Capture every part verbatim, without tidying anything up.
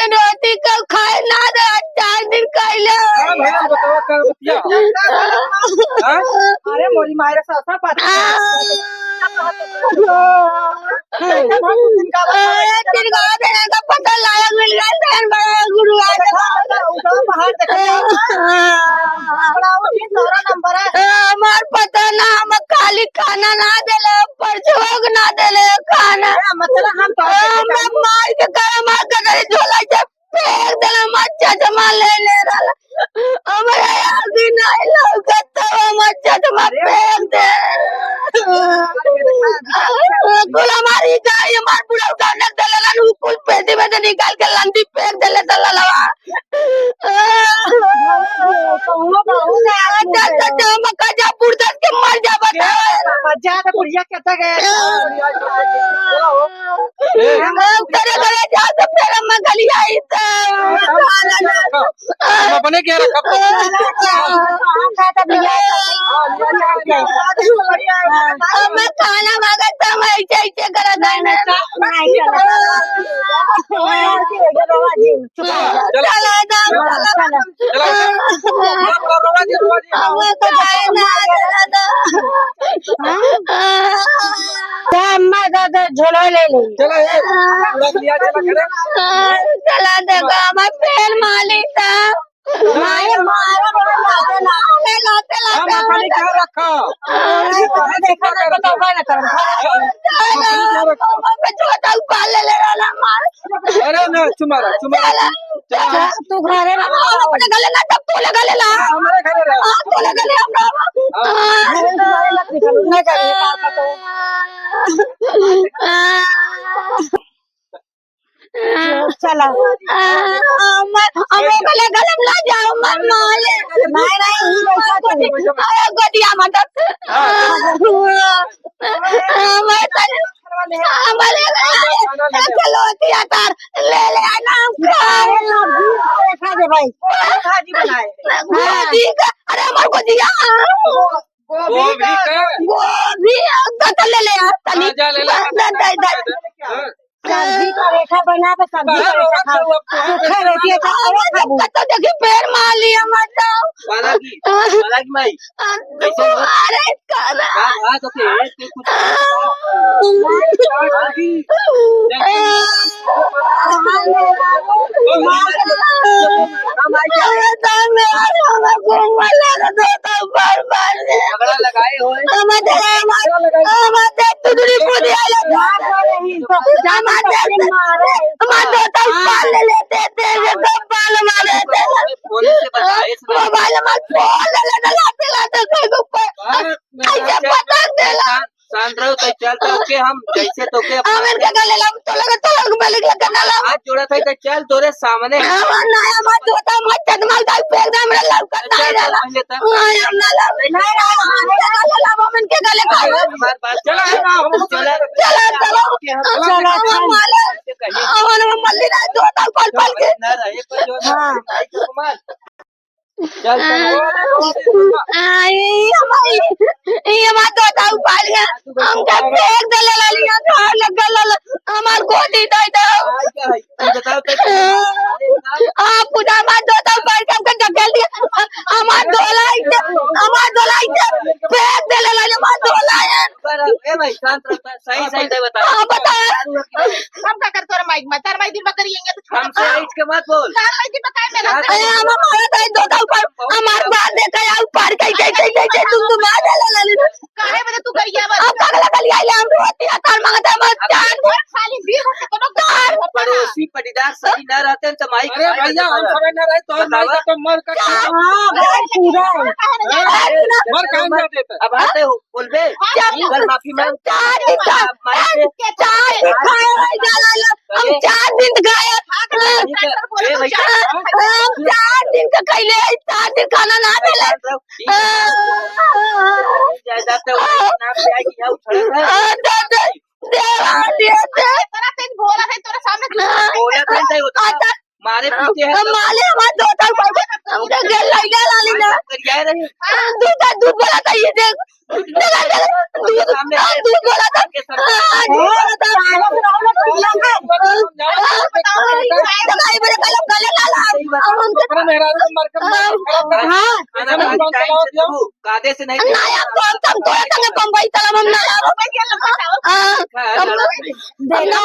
दिन रोटी का खाए ना दे, चार दिन कहले। हाँ भैया, बताओ का बतिया? हाँ? अरे मोरी मायरे, सासा बात। अरे, तिरगा देने का पता लायक मिल गया, सहन बड़ा गुरु आ गया। बड़ा उठी, तोरा नंबर है। हमार पता ना, हम खाली खाना ना देले, परसों ना देले खाना। ए, मतलब हम तो हम मार के करे, मार के करे, झोला से फेंक देले, हमार चश्मा ले ले रहला। हमरा आगे नहीं लौकत, तब हमार चश्मा फेंक दे। कुल हमारी गाड़ी, हमार पूरा उठाने देले, उ कुल पेटी में से निकाल के लंदी फेंक देले, तो ललवा। अच्छा, अच्छा, अच्छा, हम कहा जा, बुढ़ा के मर जा, बताओ। जा तो बुढ़िया कहता गया। ए। हम करे, करे जा तो फिर हम गली आई तो। हम अपने क्या रखा? हम खाना मांगत हम ऐसे, ऐसे करत है ना। चलो, चलो, चलो। चलो, चलो। हमको खाए ना, दादा। हाँ? तो अम्मा दादा झोला ले ले। चला, ए, पूरा लिया, चला घरे। चला देखो, हमार पेड़ मालिक था। मारे मारा बड़ा लाते, लाते, लाते, हाँ, लाते, मखानी लाते। कहाँ रखा? हाँ, देखा ना, बताओ, का ना करब? मखानी कहाँ रखा? हमको छोटा उपाल ले ले रहा ना, मार। अरे ना, तुम्हारा, तुम्हारा। चला, तू घरे ना। हाँ, अपने गले ना, तब तू लगा ले ला। हमारे घरे रहा। हाँ, तू लगा ले, हम रहा। हाँ। घरे से बाहर मत निकलो, ना जाइए, बाहर का तो। चला। हम, हम गले, गले ना जाओ, मत मारे। नहीं, नहीं, ये बैठा तो। अरे, गोदिया मत। हाँ। हमारे तने, हमारे एकलौतिया तार ले ले आना हमका। अरे, सब्जी तो खा दे भाई। भाजी बनाए। भाजी का, अरे हमार गोदिया। गोभी का? गोभी, अब तो ले ले आ, तनी। हाँ, जा ले ले। दे, दे, दे। हाँ। सब्जी का रेखा बना के सब्जी का रेखा खाओ। सूखा रोटी है, खाओ, खाओ। कत्तो देखी पेड़ मार लिया, मत जाओ। पाला की, पाला की माई। कैसे हो? अरे, करा। का, का, तो के, के कुछ पाला की। झगड़ा लगाए होए। हमार दे, हमार दे, तुदड़ी कूदी आइला। हमार दे, हमार दे, तू पाल ले लेते, दे, दे, तो पाल मारे थे। पुलिस से बताए, मोबाइल में फोन ले लेते, लाते, लाते, कोई को प-, हाँ, ऐसे पटक देला। शांत रहो, तो चल, तो के हम जैसे तो के हम इनके गले ला, तो लगे, तो लगे, मैं लगे, लगे ना ला। हाथ जोड़ा था, तो चल, तोरे सामने। हमार नाया, हमार जोता, हमार चटमाल, दाई, फेंक दे, हमरा लौकत नहीं रहला। पहले तो। हाँ, हम ना ला, नहीं, नहीं, हम इनके गले ला, हम इनके गले ला। अरे, हमार बात चला, चला, हम चला। चला, चला। के हम चला, चला। हमार माले, हमार मल्ली ना, जोता, पल, पल के। ना रहे, पर जो हाँ। भाई को मार। चल, चल। आ, ई हमार, ई हमार तोता उपाड़ गया। हमका फेंक देले लाली, घर लग गल, हमार गोदी दे दो। आ, क्या है? तू बताओ तो। आ, खुदा, हमार तोता उपाड़ के हमका ढकेल दिया। हमार दोलाई के, हमार दोलाई के फेंक देले लाली, हमार दोलाई। ए भाई, शांत रहो, सही, सही से बताओ। हाँ, बताओ। हम का कर तोर माइक में, तार माइक दिन बकरी यहीं है, तो छोड़ हमसे दो। ऐठ के मत बोल। तार माइक दिन बताए मेरा। अरे, हम हमारे भाई दो दो पर, हमार बात देखा यार, ऊपर कहीं, कहीं, कहीं, कहीं, कहीं, तुम, तुम आ जा, ला, ला, ला। काहे बजे तू गरिया बस? अब पगला कल आइले, हम रोती है, तार मांगता है, मत अब जान। और खाली भी हो तो तार पड़ोसी पटीदार सही ना रहते हैं, तो माइक अरे खाए भैया, तो हम सब ना रहे, तो बतावा। माइक तो मर कर हाँ, भाई, पूरा है। अरे, मर कहाँ जाते थे? अब आते हो। बोलबे? हाँ, चल। कल माफी मांग। चार दिन का, माई से। चार दिन खाए रह जाला लो। हम अरे। चार दिन खाए। ठीक है। ए भैया। हम चार दिन का खैले, चार दिन खाना ना मिले। ठीक है। जायदाद तो नाम पे आएगी, यहाँ उछल रहा है। हाँ, दे, दे, दे, दे, दे। तोरा से बोला था, तोरा सामने बोला था, नहीं होता। मारे पीटे हैं हम तो। माले हमार दो तक पड़ गए। हमके गेल लइले लाली ना। गरियाए रहे। दूध, दूध बोला था ये देख। दूध, दूध, सामने हाँ, दूध बोला था। के सामने। हाँ, दूध बोला था। तो भाई मेरे गले, गले ला ला। सही बात। हम हमके ओकरा मेहरारू के मार के हाँ। खराब करे। हाँ। खाना ऐसा नहीं पानी चलाओ, दियो। कायदे से नहीं। ना, हम तो, हम तो तोरे तने बम्बई चला, हम ना आवा। हाँ, हाँ, हम ना। लड़ाई। हम ना,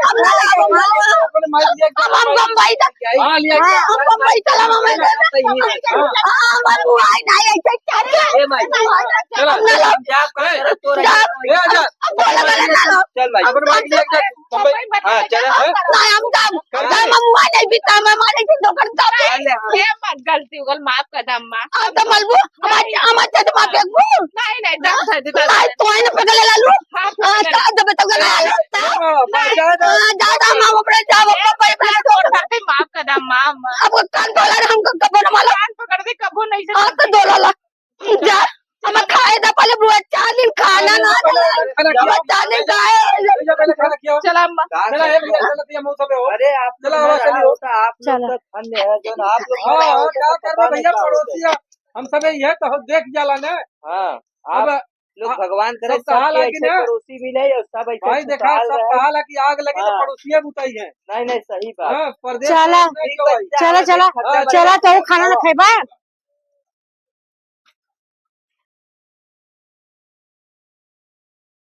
हम ना, हम ना, अपने मार दिया। हम, हम बम्बई जा-, हाँ, लिया हाँ, गया। हम बम्बई चला, हम ना। हाँ। हाँ, हम बुआई नहीं, ऐसे क्या रे? ए माई, चला, हम ना। जा, कर, कर, तोरा जा। ए, जा। अब बोला, बोला, ना, ना। चल भाई। अपन मार दिया, चल, बम्बई। हाँ, चला, हाँ। ना, हम जा, जा, हम बुआई नहीं पीता, मैं मारे से दो कर दो। हाँ, ले, हाँ। ए, मत गलती हो गल, माफ कर दे, अम्मा। हाँ, तो मलबू, हमार, हमार चट मार फेंकबू। नहीं, नहीं, दम धर दे, दम नहीं, धर। तो है ना पकड़ ले लालू। हाँ, हाँ, पकड़ ले। तो जब तक लगा लो, तो। हाँ, बचा दो। हाँ, जा, जा, माँ, अपने जाओ, अपने भाई, अपने जाओ। पकड़ दे, माफ कर दे, माँ, माँ। अब वो कान बोला ना, हमको कबो ना मालूम। कान पकड़ दे, कबो नहीं से हाँ, तो दो लाला। जा, हम खाए दा पहले बुआ, चार दिन खाना ना पहले खाए। खाना खिलाओ। चार दिन खाए। पहले खाना खिलाओ। चला, अम्मा। चला, एक मिनट, चला, दिया मुंह सब हो। अरे, आप चला, लोग आवाज ना चलिए। हो, तो आप लोग चला। तो धन्य है, जो ना आप लोग हाँ, बड़ा हाँ, हो, क्या तो करबे पता नहीं भैया, क्या होता है। पड़ोसिया। हम सब यह तो देख जाला ना। हाँ, अब आप लोग भगवान करे सब कहा सबके लागी ऐसे ना। पड़ोसी मिले और सब ऐसे भाई देखा, खुशहाल सब रहे। कहा ला कि आग लगी तो हाँ। पड़ोसिया बुताई है। नहीं, नहीं, सही बात। हाँ, परदेश चला। में नहीं ठीक है, कोई। चला, चला, हाँ, चला, तो खाना ना खाइबा।